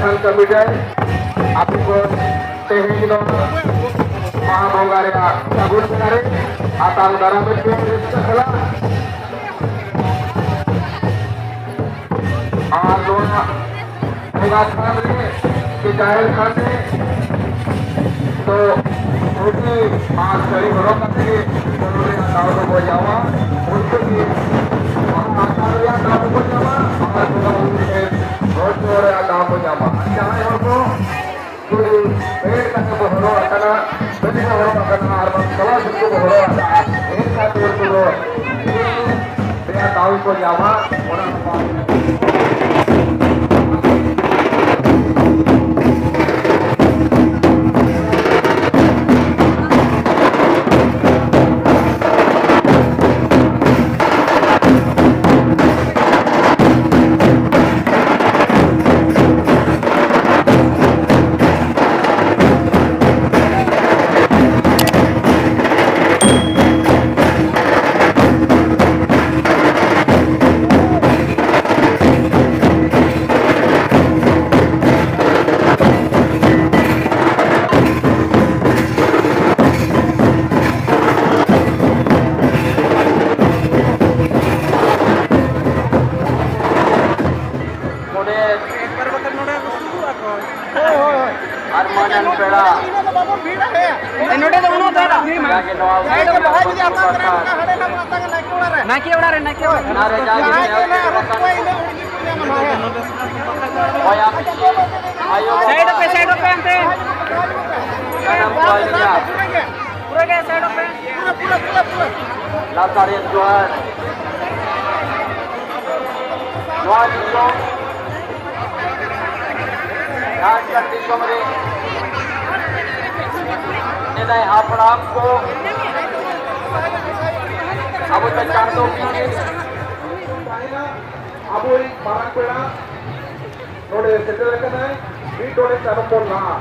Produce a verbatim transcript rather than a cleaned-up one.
Committee ᱟᱯᱮ ᱠᱚ ᱛᱮᱦᱮᱧ ᱱᱚᱣᱟ ᱢᱟᱦᱟ ᱵᱚᱸᱜᱟ ᱨᱮᱭᱟᱜ ᱥᱟᱹᱜᱩᱱ ᱵᱮᱲᱟ ᱨᱮ ᱟᱛᱟᱝ ᱫᱟᱨᱟᱢ ᱯᱮ ᱨᱟᱹᱥᱠᱟᱹ ᱥᱟᱞᱟᱜ᱾ ᱟᱨ ᱱᱚᱣᱟ ᱵᱚᱸᱜᱟ ᱛᱷᱟᱱ ᱨᱮ ᱥᱮ ᱡᱟᱦᱮᱨ ᱛᱷᱟᱱ ᱨᱮ ᱫᱚ ᱫᱷᱩᱛᱤ ᱟᱨ ᱥᱟᱹᱲᱤ ᱦᱚᱨᱚᱜ ᱠᱟᱛᱮ ᱜᱮ ᱵᱚᱞᱚᱱ ᱨᱮᱭᱟᱜ ᱫᱟᱣ ᱫᱚᱵᱚ ᱧᱟᱢᱟ᱾ ᱩᱱᱠᱩ ᱜᱮ ᱵᱚᱸᱜᱟ ᱛᱷᱟᱱ ᱨᱮᱭᱟᱜ ᱫᱟᱣ ᱫᱚᱵᱚ ᱧᱟᱢᱟ ᱟᱨ ᱵᱚᱸᱜᱟ ᱵᱩᱨᱩ ᱴᱷᱮᱱ ᱜᱚᱰ ᱡᱚᱦᱟᱨ ᱨᱮᱭᱟᱜ ᱫᱟᱣ ᱵᱚ ᱧᱟᱢᱟ᱾ ᱟᱨ ᱡᱟᱦᱟᱸᱭ ᱦᱚᱲ ᱠᱚ ᱥᱩᱫᱷᱩ ᱯᱮᱱᱴ ᱠᱟᱛᱮ ᱵᱚ ᱦᱚᱨᱚᱜ ᱟᱠᱟᱱᱟ, ᱯᱮᱱᱴ ᱵᱚ ᱦᱚᱨᱚᱜ ᱟᱠᱟᱱᱟ ᱟᱨ ᱵᱟᱝ ᱠᱟᱞᱟᱨ ᱥᱩᱴ ᱠᱚ ᱵᱚ ᱦᱚᱨᱚᱜ ᱟᱠᱟᱫᱼᱟ, ᱮᱱᱠᱷᱟᱱ ᱫᱚ ᱩᱱᱠᱩ ᱫᱚ ᱡᱤᱞ ᱨᱮᱭᱟᱜ ᱫᱟᱣ ᱜᱮᱠᱚ ᱧᱟᱢᱟ᱾ ᱚᱱᱟ ᱦᱚᱸ ᱵᱟᱝ ᱱᱚᱰᱮ ᱮᱠᱵᱟᱨ ᱵᱟᱠᱷᱟᱱ ᱱᱚᱰᱮ ᱠᱚ ᱥᱩᱨᱩᱜ ᱟᱠᱚ᱾ ᱦᱳᱭ, ᱦᱳᱭ, ᱦᱳᱭ᱾ ᱟᱨ ᱢᱟᱹᱱᱟᱱ ᱯᱮᱲᱟ᱾ ᱱᱚᱰᱮ ᱫᱚ ᱵᱟᱵᱚᱱ ᱵᱷᱤᱲᱟ, ᱦᱮᱸ᱾ ᱱᱚᱰᱮ ᱫᱚ ᱩᱱᱟᱹᱜ ᱫᱚ ᱟᱞᱚ ᱵᱷᱤᱲ ᱢᱟ᱾ ᱡᱟᱜᱮ ᱱᱚᱣᱟ ᱡᱟᱦᱟᱸᱭ ᱜᱮ ᱵᱟᱦᱟ ᱡᱩᱫᱤ ᱟᱛᱟᱝ ᱥᱟᱱᱟᱭᱮᱫ ᱵᱚᱱᱟ, ᱦᱟᱸᱰᱮ ᱱᱟᱜ ᱵᱚᱱ ᱟᱛᱟᱝᱟ ᱱᱟᱭᱠᱮ ᱚᱲᱟᱜ ᱨᱮ᱾ ᱱᱟᱭᱠᱮ ᱚᱲᱟᱜ ᱨᱮ, ᱱᱟᱭᱠᱮ ᱚᱲᱟᱜ ᱨᱮ᱾ ᱚᱱᱟ ᱨᱮ ᱡᱟᱜᱮ ᱡᱟᱦᱟᱸᱭ ᱜᱮ ᱱᱟᱜ ᱟᱹᱨᱩᱵ ᱠᱚᱣᱟ, ᱤᱱᱟᱹ ᱩᱰᱩᱠ ᱠᱚ ᱧᱟᱢᱟ ᱱᱟᱜ, ᱦᱮᱸ᱾ ᱦᱳᱭ, ᱟᱯᱮ ᱟᱭᱳ ᱵᱟᱵᱟ᱾ ᱥᱟᱭᱤᱰ ᱚᱜ ᱯᱮ, ᱥᱟᱭᱤᱰ ᱚᱜ ᱯᱮ ᱚᱱᱛᱮ᱾ ᱥᱟᱱᱟᱢ ᱠᱚ ᱟᱹᱞᱤᱧᱟᱜ ᱯᱩᱨᱟᱹ ᱜᱮ ᱥᱟᱭᱤᱰ ᱚᱜ ᱯᱮ᱾ ᱯᱩᱨᱟᱹ, ᱯᱩᱨᱟᱹ, ᱯᱩᱨᱟᱹ, ᱯᱩᱨᱟᱹ᱾ ᱞᱟᱛᱟᱨ ᱨᱮᱱ ᱡᱚᱦᱟᱨ᱾ ᱱᱚᱣᱟ ᱫᱤᱥᱚᱢ ᱡᱷᱟᱲᱠᱷᱚᱸᱰ ᱫᱤᱥᱚᱢ ᱨᱮ ᱥᱮᱫᱟᱭ ᱦᱟᱯᱲᱟᱢ ᱠᱚ ᱟᱵᱚ ᱫᱚ ᱪᱟᱸᱫᱚ ᱯᱤᱲᱦᱤ ᱟᱵᱚᱭᱤᱡ ᱢᱟᱨᱟᱝ ᱯᱮᱲᱟ ᱱᱚᱰᱮ ᱥᱮᱴᱮᱨ ᱟᱠᱟᱱᱟᱭ, ᱢᱤᱫ ᱰᱚᱸᱰᱮᱠ ᱛᱟᱭᱱᱚᱢ ᱵᱚᱱ ᱞᱟᱦᱟ᱾